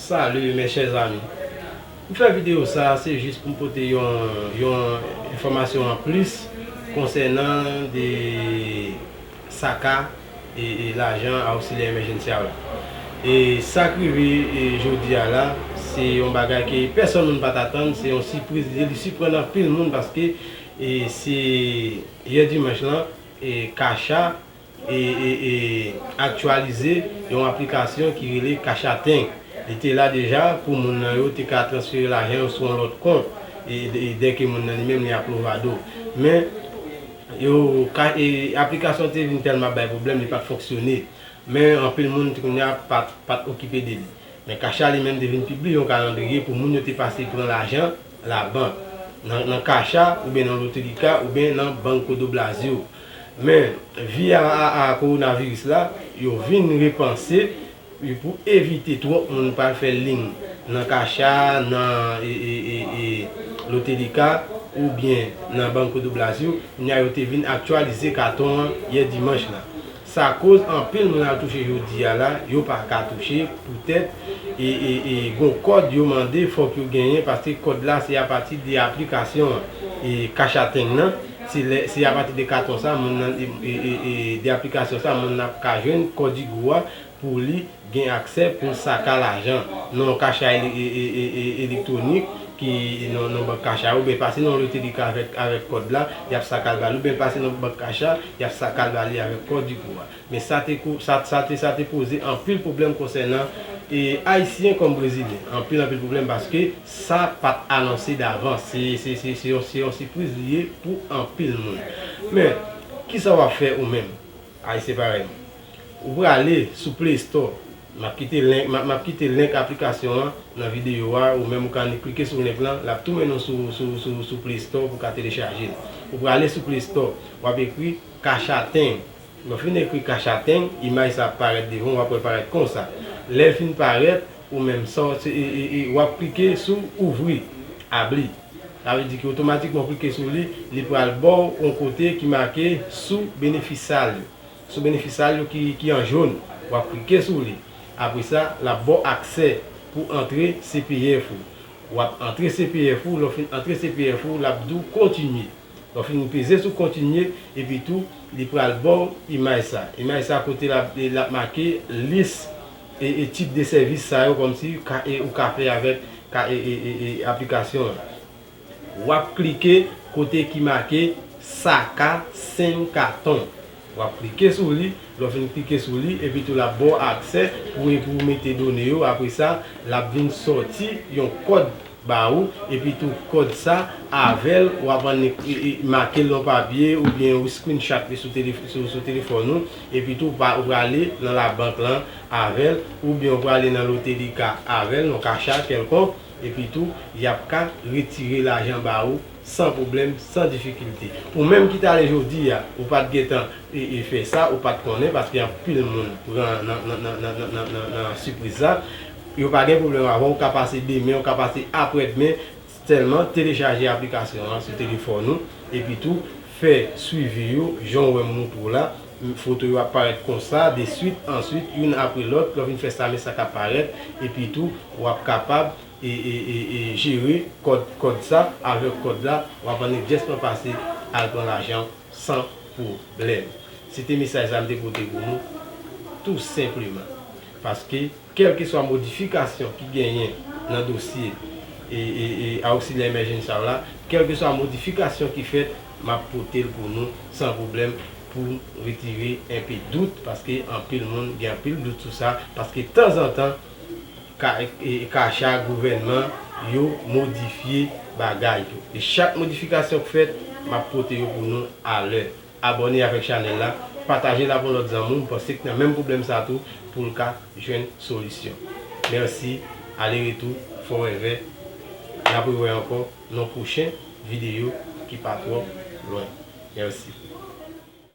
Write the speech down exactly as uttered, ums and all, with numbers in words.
Salut mes chers amis. M fè videyo sa a, se jis pou m pote yon, yon enfòmasyon an plis konsènan de saka e, e lajan Auxiliaire Emergency la. E sa k rive e, jodi a la, se yon bagay ke pèsonn moun pa t atann, se yon sipriz, li siprann anpil moun paske e, se yè dimanch lan, e CACHA e, e, e aktyalize yon aplikasyon ki rele CACHA Tank. Li te la deja pou moun nan yo te ka transfere lajan yo sou yon lòt kont, e, e dèke moun nan li menm li ap Louvado. Men, yo, ka, e, aplikasyon te vin tèlman bay pwoblèm, li pa t fonksyone. Men, anpil moun, kounye a, pa t, pa t okipe de li. Men CACHA li menm te vin pibliye yon kalandriye pou moun yo te pase pran lajan labank, nan, nan CACHA, oubyen nan Lotelica, oubyen nan Banco do Brasil. Men, vi a, a, a kowonaviris la, yo vin repanse, pou evite twòp moun pral fè liy nan CACHA, nan e, e, e, e, Lotelica, oubyen nan Banco do Brasil, kounye a yo te vin aktyalize katon an yè dimanch la. Sa koz anpil moun al touche jodi a la, yo pa ka touche poutèt e, e, e, gon kòd yo mande fòk yo genyen, paske kòd la se apati de aplikasyon e, CACHA Tank nan. Se lè, se apati de katon sa, moun nan, e, e, e, e, de aplikasyon sa, moun nan ap ka jwenn kòd Tigo a pou li gen aksè pou l saka lajan nan yon CACHA ele-, e, e, e, e, elektwonik ki nan, nan bank CACHA, oubyen pase nan Lotelica avèk, avèk kòd la, y ap saka l ba li, oubyen pase nan bank CACHA, y ap saka l ba li avèk kòd Tigo a. Men sa te ko-, sa, sa te, sa te poze anpil pwoblèm konsènan e, Ayisyen kòm Brezilyen. Anpil, anpil pwoblèm paske sa pa t anonse davans. Se, se, se, se yon, se yon sipriz li ye pou anpil moun. Men, kisa w ap fè ou menm? Ayisyen parèy mwen. Ou prale sou Play Store. M ap kite link, m ap, m ap kite link aplikasyon an nan videyo a, ou menm ou ka annik klike sou link lan, l ap tou mennen w sou, sou, sou, sou Play Store pou w ka telechaje l. Ou prale sou Play Store, w ap ekri CACHA Tank. Lè w fin ekri CACHA Tank, imaj sa ap parèt devan w, w ap wè l parèt konsa. Lè l fin parèt, ou menm sa w, se, e, e, e, w ap klike sou ouvri, abri. Sa vle di ke otomatikman w klike sou li, li pral ba w yon kote ki make sou benefisal yo. Sou benefisal yo ki, ki an jòn, w ap klike sou li. Apre sa, l ap ba w aksè pou antre C P F ou. W ap antre C P F ou, lè w fin antre C P F ou, l ap di w kontinye. Lè w fin peze sou kontinye, epi tou, li pral ba w imaj sa. Imaj sa kote l ap, l ap make lis e, e tip de sèvis sa yo, kòmsi ka, e, ou ka fè avèk ka, e, e, e, e aplikasyon an. W ap klike kote ki make saka sen katon. W ap klike sou li, lè w fin klike sou li, epi tou l ap ba w aksè pou, pou w mete done yo. Apre sa, l ap vin sòti yon kòd ba ou, epi tou kòd sa, avè l, w ap annik, e, e, make l nan papye, oubyen ou screenshot li sou telef-, sou, sou telefòn ou, epi tou pa, ou prale nan labank lan avè l, oubyen ou prale nan Lotelica avè l, nan CACHA kèlkonk, epi tou, y ap ka retire lajan ba ou san pwoblèm, san difikilte. Ou menm ki t ale jodi a, ou pa t gentan e, e fè sa, ou pa t konnen, paske anpil moun pran nan, nan, nan sipriz la. Yo pa gen pwoblèm avè w, ou ka pase demen, ou ka pase aprèdmen, sèlman telechaje aplikasyon an sou telefòn ou, epi tou, fè swivi yo, jan w wè m montre w la, foto yo ap parèt konsa, de swit, answit, youn apre lòt, lè w fin fè sa, men sa k ap parèt, epi tou, w ap kapab e, e, e, e jere kòd, kòd sa, avèk kòd la, w ap annik jès pase al pran lajan w san pwoblèm. Se te mesaj sa m te pote pou nou, tou senpleman. Paske, kèlkeswa modifikasyon ki genyen nan dosye e, e, e, Auxiliaire Emergency la, kèlkeswa modifikasyon ki fèt, m ap pote l pou nou san pwoblèm pou retire enpe dout, paske anpil moun gen anpil dout sou sa, paske tanzantan, ka, e, e, CACHA, gouvènman, yo modifye bagay yo. E chak modifikasyon k fèt, m ap pote yo pou nou alè. Abòne avèk chanèl la, pataje l avèk yon lòt zanmi w, m panse k nan menm pwoblèm sa tou, pou l ka jwenn solisyon. Mèsi, ale retou, forever. N ap rewè ankò nan pwochen videyo ki pa twò lwen. Mèsi.